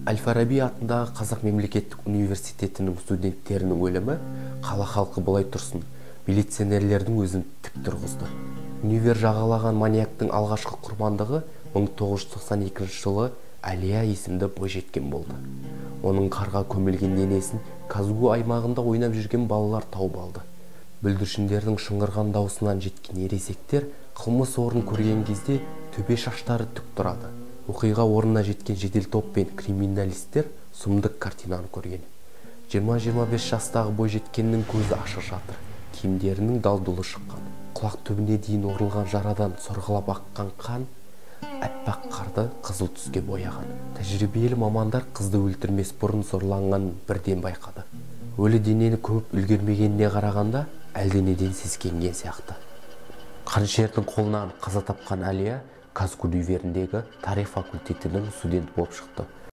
Әл-Фараби атындағы Қазақ мемлекеттік университетінің студенттерінің өлімі қала халқы былай тұрсын, милиционерлердің өзін тік тұрғызды. Универ жағалаған маньяктың алғашқы құрбандығы 1992 жылы Әлия есімді бойжеткен болды. Оның қарға көмілген денесін КазГУ аймағында ойнап жүрген балалар тауып алды. Бүлдіршіндердің шыңғырған даусынан жеткен ересектер қылмыс орнын көрген кезде төбе шаштары тік тұрады. Оқиға орнына жеткен жедел топ пен криминалистер сұмдық картинаны көрген. 20-25 жастағы бойжеткеннің көзі ашық жатыр, киімдерінің дал-дұлы шыққан. Құлақ түбіне дейін орылған жарадан сорғалап аққан қан әппақ қарды қызыл түске бояған. Тәжірибелі мамандар қызды өлтірмес бұрын зорланғанын бірден байқады. Өлі денені көміп үлгермегеніне қарағанда әлденеден сескенген сияқты. Қанішердің қолынан қаза тапқан Әлия КазГУ универіндегі тарих факультетінің студенті болып шықты.